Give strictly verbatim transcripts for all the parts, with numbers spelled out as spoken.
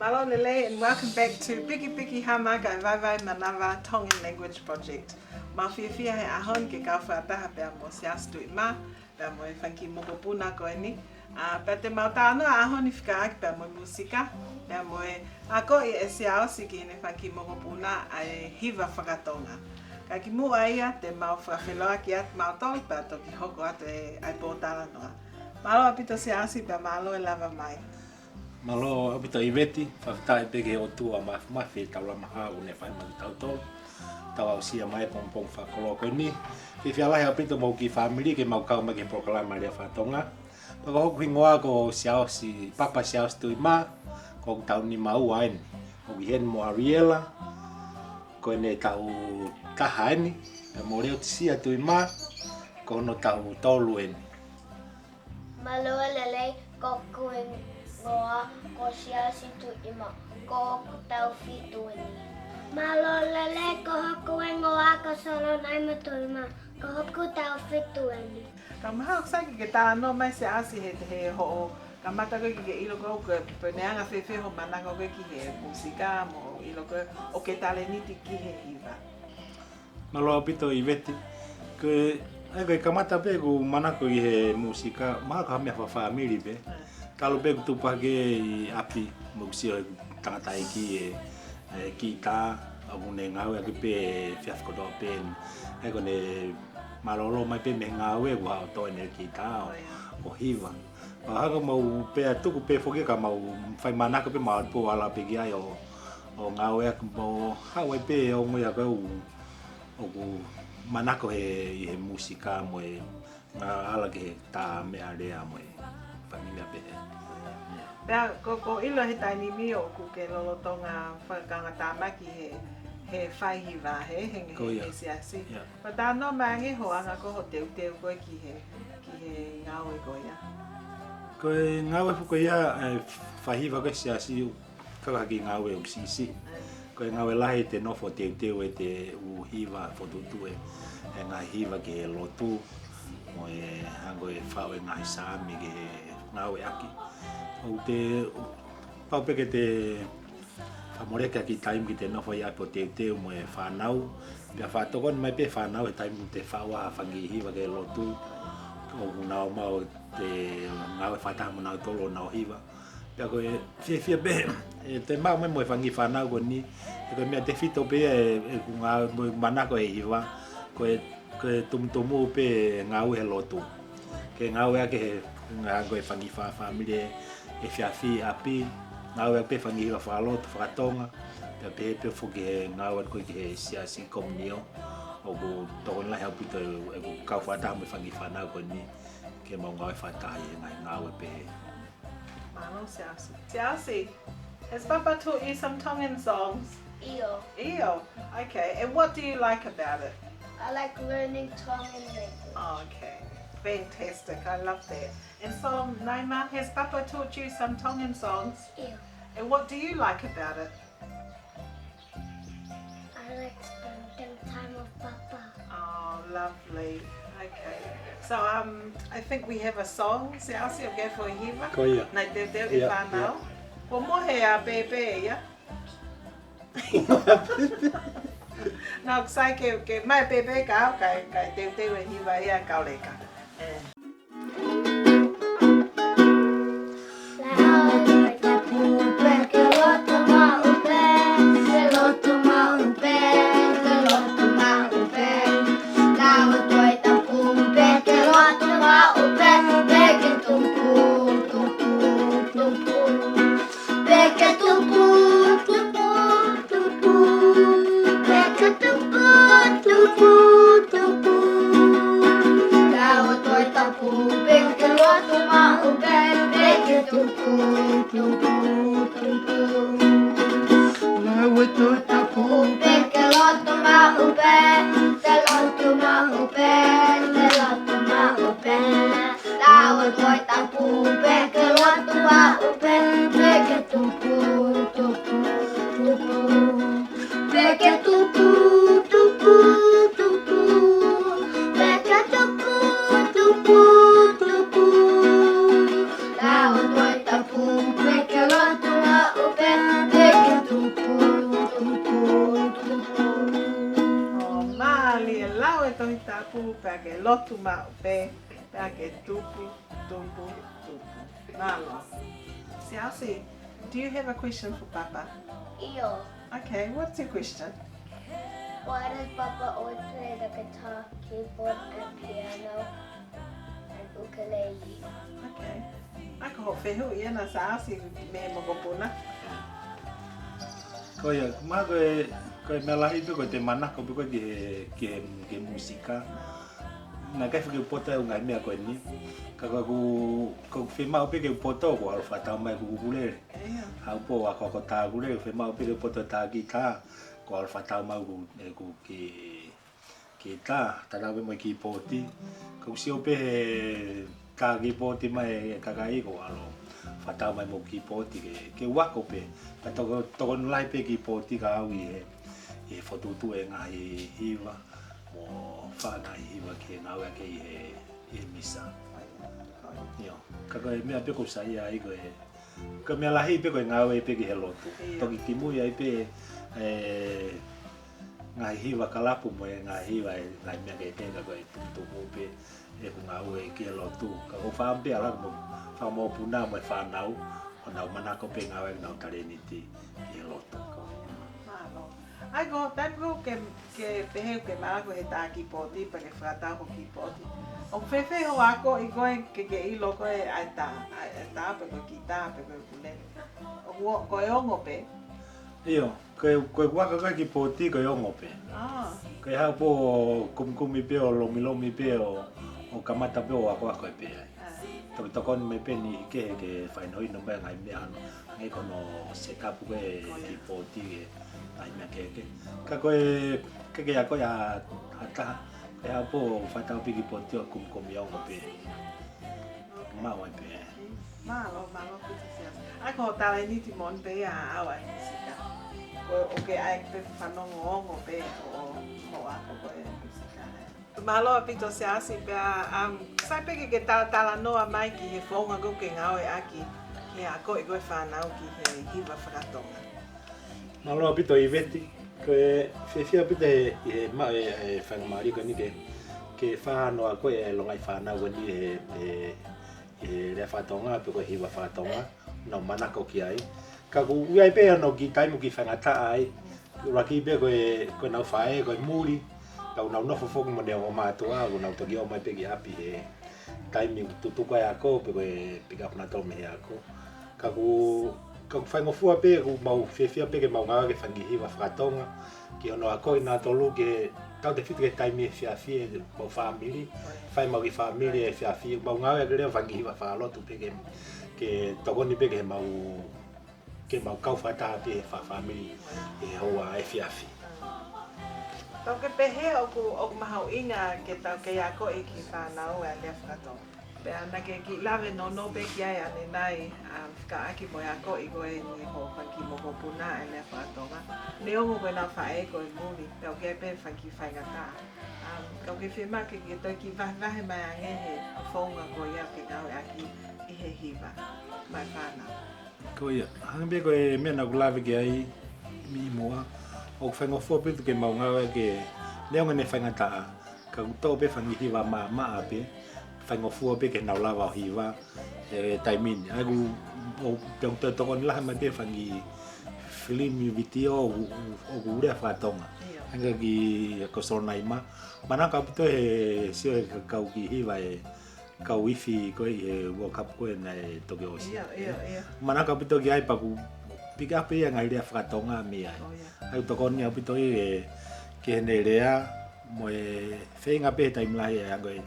Mālō e lelei and welcome back to Pikipiki Hama kae Vaevae Manava Tongan Language Project. Mau fiefia he ʻaho ni ke kau fakataha pea mo Siaosi Tuʻimā, pea mo e fanga kiʻi mokopuna ko eni. ʻA, pea te mau talanoa he ʻaho ni fekauʻaki pea mo e mūsika, pea mo e akoʻi ʻe Siaosi ki heʻene fanga kiʻi mokopuna ʻa e hiva faka-Tonga. Ka kimuʻa ia, te mau fakafeʻiloaki atu mautolu, pea toki hoko atu e, ʻa e pōtalanoa. Mālō ʻaupito Siaosi, pea mālō e lava mai. Mālō ʻaupito ʻIveti, fakafetaʻi pē ki he ʻOtua Māfimafi he taulama hau ne fai maʻa kitautolu. Tau aʻusia mai e pongipongi fakakoloa ko eni. Fiefia lahi ʻaupito mo hoku kiʻi fāmili ke mau kau mai ki he polokalama lea faka-Tonga. Pea ko hoku hingoa ko Siaosi, Papa Siaosi Tuʻimā, ko hoku taʻu nima ua eni. ʻOku ʻi heni mo Ariela, ko ʻene taʻu taha eni, pea mo Leotisia Tuʻimā, ko hono taʻu tolu eni. Mālō e lelei, ko hoku hingoa ko Siaosi Tuʻimā, ko hoku taʻu fitu eni. Mālō e lelei, ko hoku hingoa ko Solonaima Tuʻimā, ko hoku taʻu fitu eni. Ka mahalo ʻoku sai ke ke talanoa mai Siaosi he, he hoʻo kamata ko ē ke ke ʻilo ko ē ʻoku pehē anga fēfē hoʻo manako ko ē ki he mūsika mo ʻilo ko ē ʻoku ke talēniti ki he hiva. Mālō ʻaupito ʻIveti. Ko e, ʻa ia ko e kamata pē ʻeku manako ki he mūsika, mahalo ko ha meʻa fakafāmili pē. Talu pē ʻeku tupu hake ʻi ʻapi, mo ʻeku sio ʻeku tangataʻeiki e, e kītā, ʻoku ne ngāueʻaki pē he efiafi kotoa pē. ʻA ia ko ʻene mālōlō mai pē mei he ngāue ʻoku haʻu ʻo toe ʻene kītā ʻo, ʻo hiva. Pea hanga mau pē ʻo tuku pē foki ka mau fai manako pē mau pō ala pē ki ai ʻo, ʻo ngāueʻaki mo haʻu ai pē ʻa e ongo ia ko ē ʻoku, ʻoku manako he, ʻi he mūsika mo e ngaahi ala ki he tā meʻalea mo e fanga meʻa pehē. Pea ko, ko e ʻilo he taimi ni ʻoku ke lolotonga fakatātā mai ki he, he fai hiva he, he, Ko ia. he Siaosi. Ia. Pea talanoa mai ange hoʻo anga ko ē hoʻo teuteu ko ē ki he, ki he ngāue ko ia. Ko e ngāue foki ko ia, e fai hiva ko ē Siaosi, kau hake ngāue ʻoku siʻisiʻi. Ko e ngāue lahi te nofo teuteu ʻete ʻū hiva fokotuʻutuʻu e, e ngaahi hiva ki he lotu, mo e hanga ko ē ʻo faʻu e ngaahi saame ke ngāueʻaki. ʻOku te, pau pē ke te fakamoleki ha kiʻi taimi ke te nofo ʻi ʻapi ʻo teuteu mo e fānau. Pea fakatokoni mai pē fānau he taimi te faʻu ai ha fanga kiʻi hiva ki he lotu. ʻOku nau maʻu ʻete ngāue fakataha mo nautolu ʻo nau hiva. Pea ko e fiefia pē, e te maʻu mai mo e fanga kiʻi fānau ko eni, he ko e meʻa tefito pē ia e, ʻeku ngāue mo e manako he hiva, ko e, ko e tumutumu pē ngāue he lotu. Ke ngāueʻaki he ngāue ko e fanga kiʻi fā-, fāmili e, efiafi ʻi ʻapi, ngāueʻaki pē fanga kiʻi hiva fakalotu, faka-Tonga, pea pehē pē foki he ngāue ko ē ki he Siaosi Komiunio, ʻoku tokoni lahi ʻaupito e, ʻeku kau fakataha mo e fanga kiʻi fānau ko eni, ke mau ngāue fakataha ʻi he ngaahi ngāue pehē. Mālō Siaosi. Siaosi, has Papa taught you some Tongan songs? ʻIo. ʻIo. Okay. And what do you like about it? I like learning Tongan language. Okay. Fantastic. I love that. And Solonaima, has Papa taught you some Tongan songs? ʻIo. And what do you like about it? I like spending time with Papa. Oh, lovely. Okay. So, um, I think we have a song. Siaosi, ʻoku ke fai hiva? Ko ia. Nai teuteu e Ia, fānau. ia. Kuo mohe ʻa pēpē, ia? Nau sai ke, ke mai pēpē kau, kae, kae teuteu e hiva ia kau leka. ʻE. Peke tupu, tupu, tupu. Peke tupu, tupu, tupu. Lau toe tapu, peke lotu maʻu pē, peke tupu, tupu, tupu. Lau toe tapu, peke lotu maʻu pē, te lotu maʻu pē, te lotu maʻu pē. Lau toe tapu, peke lotu maʻu pē, peke tupu, tupu, tupu. Peke tupu, tupu, tupu. Peke tupu, tupu, tupu. Lau toe tapu, peke lotu maʻu pē, Ke lotu maʻu pē, pea ke tupu, tupu, tupu. Mālō. Siaosi, do you have a question for Papa? ʻIo. Okay, what's your question? Why does Papa always play the guitar, keyboard, and piano, and ukulele? Okay. ʻA ia ko hoʻo fehuʻi ʻena Siaosi mei he mokopuna. Ko ia, ma ko e, ko e meʻa lahi pē ko ʻete manako pē ko ē ki he, ki he, ki he musika. Naʻe ʻikai fuʻu ke u poto he ngaahi meʻa ko eni. Ka ko ʻeku, ko ʻeku fiemaʻu pē ke u poto ko u ʻalu ʻo fakatau mai ʻeku ukulele. ʻIo. Haʻu pē ʻo ako, ako tā ukulele, fiemaʻu pē ke u poto tā kītā, ko u ʻalu ʻo fakatau mai ʻeku, ʻeku ki, kītā, tatau pē mo e kīpooti. Ka ʻoku ou sio pē he tā kīpooti mai e kakai ko u ʻalu ʻo fakatau mai mo e kīpooti ke, ke u ako pē. Ka toko, tokoni lahi pē kīpooti kia au ʻi he, ʻi he fokotuʻutuʻu e ngaahi hiva, mo fai e ngaahi hiva ke ngāueʻaki ʻi he, ʻi he misa. ʻIo, ka ko e meʻa pē ʻoku ou saiʻia ai ko e, ko e meʻa lahi pē ko e ngāue pē ki he lotu. ʻIo. Toki kimui ai pē e ngaahi hiva kalapu mo e ngaahi hiva e ngaahi meʻa kehekehe, ka ko e tuputupu pē ʻeku ngāue ki he lotu. Ka ʻoku ou fakaʻamu pē ʻa e laka mo, fakamokopuna mo e fānau, ʻo nau manako pē ngāueʻaki ʻenau talēniti ki he lotu. Mālō. ʻA ia ko e taimi ko ē ke, ke pehē ke malava he tā kīpooti pea ke fakatau hoʻo kīpooti. ʻOku fēfē hoʻo akoʻi ko ē ke ke ʻilo ko ē ʻa e tā, ʻa e tā pe ko e kītā pe ko e ukulele? ʻOku, ko e ongo pē? ʻIo, ko e, ko ʻeku ako ko ē kīpooti ko e ongo pē. Ah. Ko e haʻu pē ʻo kumikumi pē ʻo lomilomi pē ʻo, ʻo kamata pē ʻo akoako pē ai. Ah. Toki tokoni mai pē niʻihi kehe ke fakahinohino mai e ngaahi meʻa hano, hangē ko hono set up ko ē e kīpooti ke ngaahi meʻa kehekehe. Ka ko e, ke ke ako ia ha taha, ko e haʻu pē ʻo fakatau pē kīpooti ʻo kumikumi ongo pē. Maʻu ai pē. Mālō, mālō ʻaupito Siaosi. ʻA ia ko hoʻo talēniti moʻoni pē ia ʻa e musika. Ko ʻoku ke ʻai pē fanongo ongo pē ʻo, ʻo ako ko ē musika. Mālō ʻaupito Siaosi pea, um, sai pē ke ke talatalanoa mai ki he founga ko ē ʻoku ke ngāueʻaki, ki he akoʻi ko ē e fānau ki he hiva fakatonga. Mālō ʻaupito ʻIveti, ko e fiefia ʻaupito he, he ma-, e, e faingamālie ko eni ke, ke fakahinohino ko ē e longaʻi fānau ko eni he, he, he lea fakatonga, pe ko e hiva fakatonga, nau manako ki ai. Ka ʻoku ʻi ai pē hono kiʻi taimi ʻoku faingataʻa ai, ʻuluaki pē ko e, ko ʻenau faʻē, ko e muli, ka ʻoku nau nofo foki mo ʻenau ongo mātuʻa, ʻoku nau toki ō mai pē ki ʻapi he taimi ʻoku tutuku ai e ako, pe ko e pick up nautolu mei he ako. Ka ʻoku, ka ʻoku faingofua pē, ʻoku mau fiefia pē ke mau ngāueʻaki e fanga kiʻi hiva fakatonga, ki hono akoʻi nautolu ke tautautefito ki he taimi efiafi ʻemau fāmili, fai ʻemau kiʻi fāmili efiafi, mau ngāueʻaki leva e fanga kiʻi hiva fakalotu pē ke, ke tokoni pē ke mau ke mau kau fakataha pē he fakafāmili he houa efiafi. Tau ke pehē ʻoku, ʻoku mahuʻinga ke tau kei akoʻi e kiʻi fānau e lea fakatonga? Pea naʻa ke kiʻi lave nounou pē ki ai ʻanenai, um, fekauʻaki mo e akoʻi ko eni hoʻo fanga kiʻi mokopuna e lea fakatonga. Neongo ko ʻenau faʻē ko e muli, pea ʻoku ʻi ai pē e fanga kiʻi faingataʻa. Um, ka ʻoku ke fiemaʻu ke ke toe kiʻi vahevahe mai ange he founga ko ia ʻoku ke ngāueʻaki ʻi he hiva maʻa e fānau. Ko ia, hangē pē ko e meʻa naʻa ku lave ki ai mei muʻa, ʻoku faingofua pē ʻaupito ke mau ngāueʻaki e, neongo ʻene faingataʻa, ka ʻoku toʻo pē e fanga kiʻi hiva maʻamaʻa pē, faingofua pē ke nau lava ʻo hiva he taimi ni. ʻA ia ʻoku, ʻoku, ʻoku toe tokoni lahi mai pē e fanga kiʻi filimi, vitiō, ʻoku, ʻoku lea fakatonga. ʻIo. Hangē ko e kiʻi ko Solonaima. Manako ʻaupito he sio he kau kiʻi hiva e kau ifi ko ē ʻi he World Cup ko ē naʻe toki ʻosi. ʻIo, ʻio, ʻio. Manako ʻaupito ki ai pea ʻoku pick up ia e ngaahi lea fakatonga mei ai. Oh, ʻio. ʻA ia ʻoku tokoni ʻaupito ia ki heʻene lea mo e feinga pē he taimi lahi ʻe hangē ko e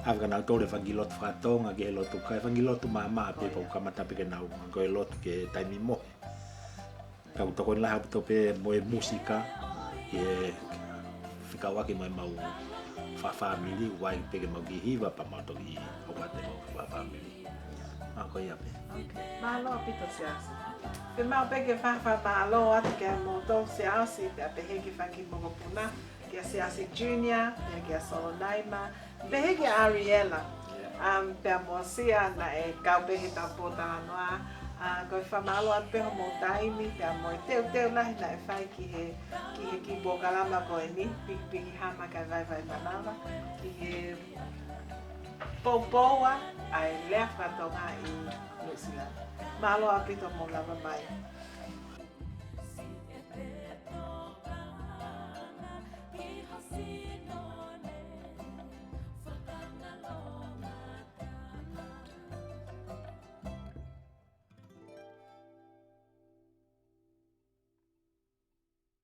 ʻave kia nautolu e fanga kiʻi lotu fakatonga ki he lotu, ka e fanga kiʻi lotu maʻamaʻa pē. Oh, pea ʻoku ʻio. Kamata pē ke nau hangē ko e lotu ki he taimi mohe. Ka ʻoku tokoni lahi ʻaupito pē mo e musika, ʻi he fekauʻaki mo ʻemau fakafāmili, ʻoku ʻi ai pē ke mau kiʻi hiva pea mau toki ʻoatu ʻemau fakafāmili. ʻA ia ko ia pē. Okay. Mālō ʻaupito Siaosi. Ke mau pē ke fakafakamālō atu kia moutolu Siaosi, pea pehē ki he fanga kiʻi mokopuna, kia Siaosi Junior, pea kia Solonaima, pehē kia Ariela. Um, pea mo Sia naʻe kau pē he ʻetau pōtalanoa, ʻA, ko e fakamālō atu pē hoʻomou taimi, pea mo e teuteu lahi naʻe fai ki he, ki he kiʻi polokalama ko eni, Pikipiki Hama kae Vaevae Manava, ki he poupou ʻa e lea faka-Tonga ʻi Nuʻusila. Mālō ʻaupito hoʻomou lava mai.